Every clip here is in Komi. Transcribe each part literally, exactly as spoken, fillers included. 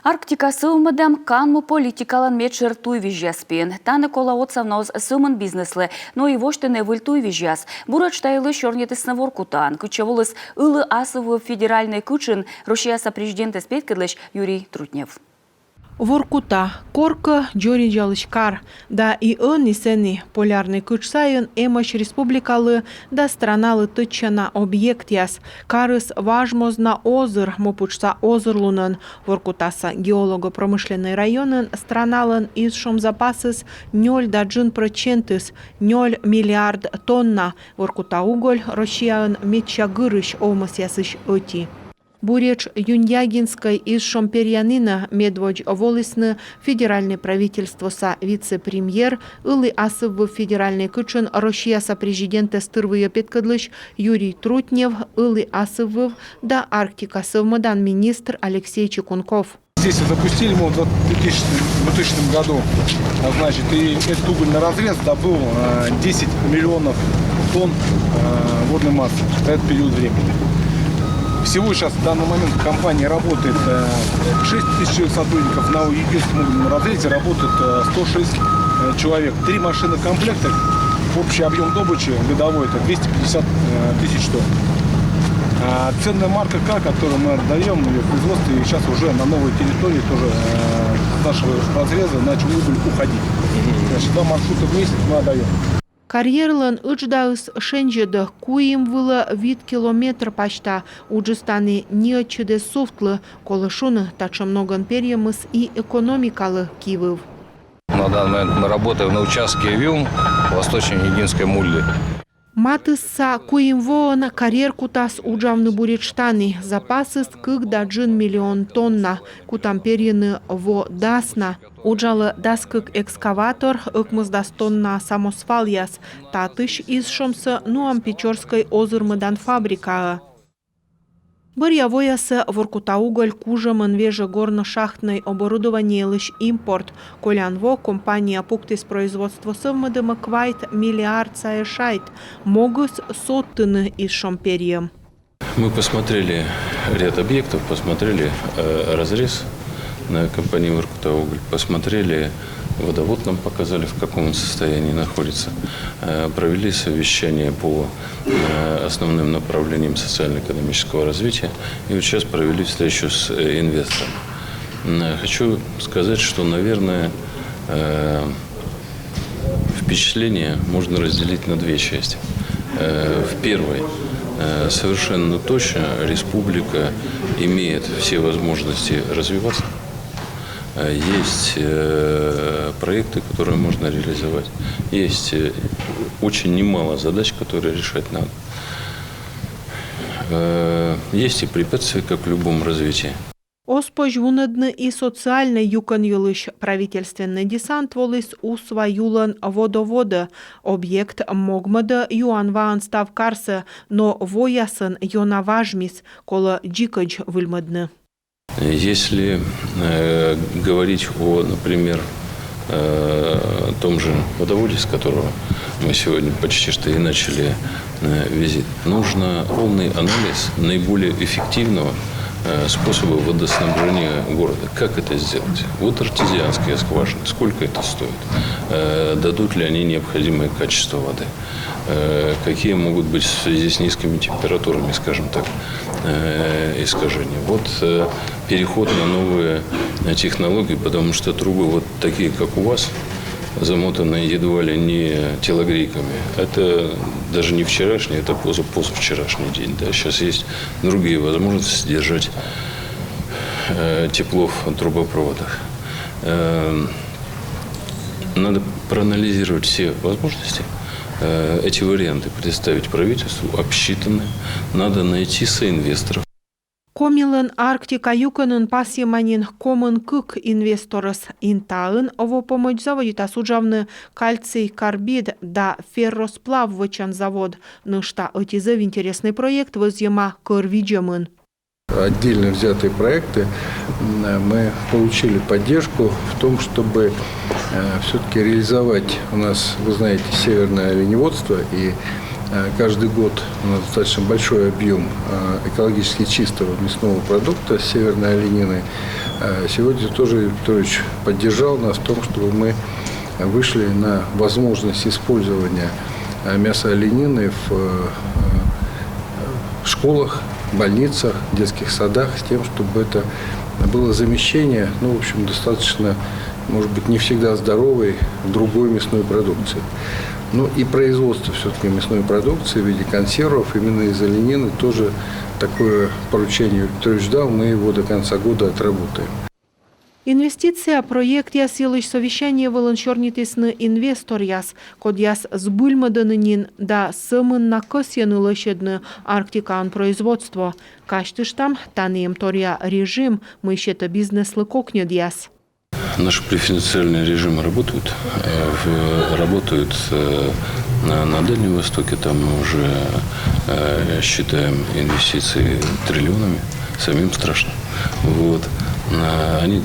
Арктика сӧвмӧдӧм канму политикалӧн медшӧр туйвизьяс пиын. Тані колӧ отсавны оз сӧмын бизнеслы, но и восьтыны выль туйвизьяс. Буретш та йылысь сёрнитісны Воркутаын, кытчӧ воліс Ылі Асыввыв федеральнӧй кытшын Россияса президентэз петкӧдлысь Юрий Трутнев. Воркута — коркӧ дзоридзалысь кар. Да и ӧні сэні, Полярнӧй кытш сайын, эмӧсь республикалы да страналы тӧдчана объектъяс. Карыс важ моз на озыр, мопыдса озырлунӧн. Воркутаса геолого-промышленнӧй районын страналӧн изшом запасыс нёль да джын прӧчентыс, нёль миллиард тонна. Воркута уголь Россияын медся гырысь овмӧсъясысь ӧти. Буретш Юньягинскӧй изшом перъян инӧ медводз волісны федеральнӧй правительствоса вице-премьер, Ылі Асыввыв федеральнӧй кытшын Россияса президентэз тырвыйӧ петкӧдлысь Юрий Трутнев, Ылі Асыввыв да Арктика сӧвмӧдан министр Алексей Чекунков. Здесь запустили мы в две тысячи, в две тысячном году, а, значит, и этот угольный разрез добыл, э, десять миллионов тонн, э, водной массы за этот период времени. Всего сейчас в данный момент в компании работает, э, шесть тысяч сотрудников, на единственном угольном разрезе работает, э, сто шесть, э, человек. Три машины комплекта, общий объем добычи годовой — это двести пятьдесят тысяч тонн. А ценная марка К, которую мы отдаём, её производство, и сейчас уже на новой территории тоже, э, с нашего разреза начал уголь уходить. Значит, два маршрута в месяц мы отдаём. Карьерлӧн ыдждаыс шензьӧдӧ. Куим вылӧ вит километр пасьта. Уджыс тані ни ӧтчыд эз сувтлы. Колӧ шуны, татшӧм ногӧн перйӧмыс и экономикалы кивыв. На данный момент мы работаем на участке Вюм, Восточно-Юньягинскӧй муллы. Матысса куим воӧн карьер кутас уджавны буретш тані. Запасыс кык да джын миллион тонна. Кутам перйыны во дас на. Уджалӧ дас кык экскаватор, ӧкмысдас тонна самосвалъяс. Татысь изшомсӧ нуам Печорскӧй озырмӧдан фабрикаӧ. Бӧръя воясӧ Воркута уголь кужӧмӧн вежӧ горношахтнӧй оборудованиелысь импорт. Колян во компания пуктіс производство сӧвмӧдӧмӧ квайт миллиард сайӧ шайт. Могыс — содтыны изшом перйӧм. Мы посмотрели ряд объектов, посмотрели, э, разрез, э, компании «Воркута уголь», посмотрели водовод, нам показали, в каком он состоянии находится, э, провели совещание по, э, основным направлениям социально-экономического развития, и вот сейчас провели встречу с, э, инвестором. М, э, хочу сказать, что, наверное, э, впечатление можно разделить на две части. Э, в первой, э, совершенно точно республика имеет все возможности развиваться. Э, есть, э, проекты, которые можно реализовать. Есть, э, очень немало задач, которые решать надо. Э, есть и препятствия, как в любом развитии. Оз позь вунӧдны и социальнӧй юкӧн йылысь. Правительственнӧй десант воліс Усва юлӧн водоводӧ. Объект могмӧдӧ юан ваӧн став карсӧ, но воясӧн ёна важмис, колӧ дзикӧдз выльмӧдны. Если, э, говорить о, например, э, том же водоводе, с которого мы сегодня почти что и начали, э, визит, нужно полный анализ наиболее эффективного, э, способа водоснабжения города. Как это сделать? Вот артезианские скважины, сколько это стоит? Э, дадут ли они необходимое качество воды? Э, какие могут быть в связи с низкими температурами, скажем так, э, искажения? Вот, э, переход на новые, э, технологии, потому что трубы вот такие, как у вас, замотанные едва ли не телогрейками. Это даже не вчерашний, это поза-, позавчерашний день. Да. Сейчас есть другие возможности держать, э, тепло в трубопроводах. Эм, надо проанализировать все возможности, э, эти варианты представить правительству, обсчитаны. Надо найти соинвесторов. Комилӧн Арктика юкӧнын пасйӧма нин комын кык инвесторӧс. Интаын во помӧдз заводитас уджавны кальций карбид да ферросплав вӧчан завод. Нӧшта ӧти зэв интереснӧй проект вӧзйӧма кӧр видзӧмын. Отдельно взятые проекты, м, мы получили поддержку в том, чтобы, э, всё-таки реализовать. У нас, вы знаете, северное оленеводство, и, э, каждый год у нас достаточно большой объём, э, экологически чистого мясного продукта с северной оленины. Сегодня тоже Юрий Петрович поддержал нас в том, чтобы мы вышли на возможность использования мяса оленины в школах, больницах, детских садах, с тем, чтобы это было замещение, ну, в общем, достаточно, может быть, не всегда здоровой, другой мясной продукции. Ну и производство все-таки мясной продукции в виде консервов именно из оленины тоже такое поручение Юрий Петрович дал, мы его до конца года отработаем. Инвестиция проектъяс йылысь совещание вылын сёрнитісны инвесторъяс, кодъяс збыльмӧдӧны нин да сӧмын на кӧсйӧны лӧсьӧдны Арктикаын производство. Казьтыштам, тані эм торъя режим, мый сетӧ бизнеслы кокньӧдъяс. Наши преференциальные режимы работают, работают на Дальнем Востоке, там мы уже считаем инвестиции триллионами, самим страшно. Вот. Они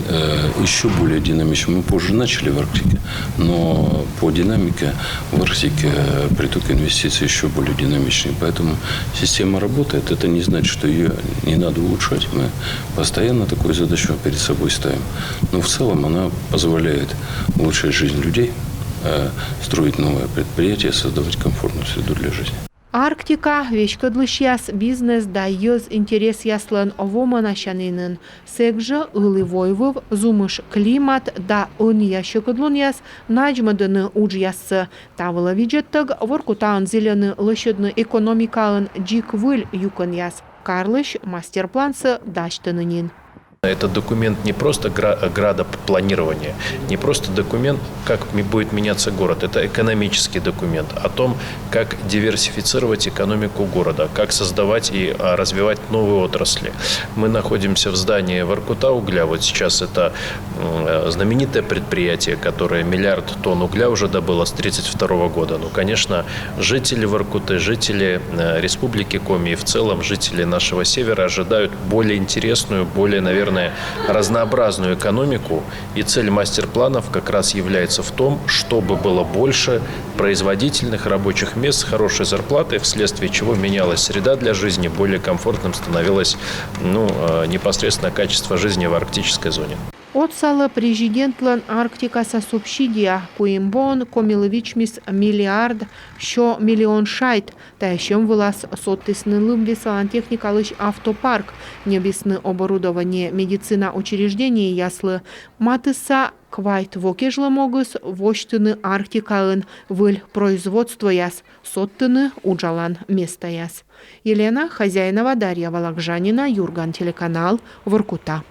еще более динамичны. Мы позже начали в Арктике, но по динамике в Арктике приток инвестиций еще более динамичный. Поэтому система работает. Это не значит, что ее не надо улучшать. Мы постоянно такую задачу перед собой ставим. Но в целом она позволяет улучшать жизнь людей, строить новые предприятия, создавать комфортную среду для жизни. Арктика веськӧдлысьяс бизнес да йӧз интересъяслӧн вомӧнасянінын. Сэк жӧ ылі войвыв, зумыш климат да ӧнія сьӧкыдлунъяс надзмӧдӧны уджъяссӧ. Та вылӧ видзӧдтӧг Воркутаын зільӧны лӧсьӧдны экономикаын дзик выль юкӧнъяс. Карлысь мастер-плансӧ дасьтӧны нин. Это документ не просто градопланирования, не просто документ, как будет меняться город. Это экономический документ о том, как диверсифицировать экономику города, как создавать и развивать новые отрасли. Мы находимся в здании Воркута угля. Вот сейчас это знаменитое предприятие, которое миллиард тонн угля уже добыло с тридцать второго года. Ну, конечно, жители Воркуты, жители Республики Коми и в целом жители нашего севера ожидают более интересную, более, наверное, разнообразную экономику. И цель мастер-планов как раз является в том, чтобы было больше производительных рабочих мест с хорошей зарплатой, вследствие чего менялась среда для жизни, более комфортным становилось ну, непосредственно качество жизни в арктической зоне. Отсалӧ президентлӧн Арктикаса субсидия. Куим воӧн Комилы вичмис миллиард сё миллион шайт. Тайӧ сьӧм вылас содтісны лым весалан техникалысь автопарк, ньӧбисны оборудование медицина учреждениеяслы. Матысса квайт во кежлӧ могыс восьтыны Арктикаын выль производствояс, содтыны уджалан местаяс. Елена Хозяинова, Дарья Вологжанина, Юрган телеканал, Воркута.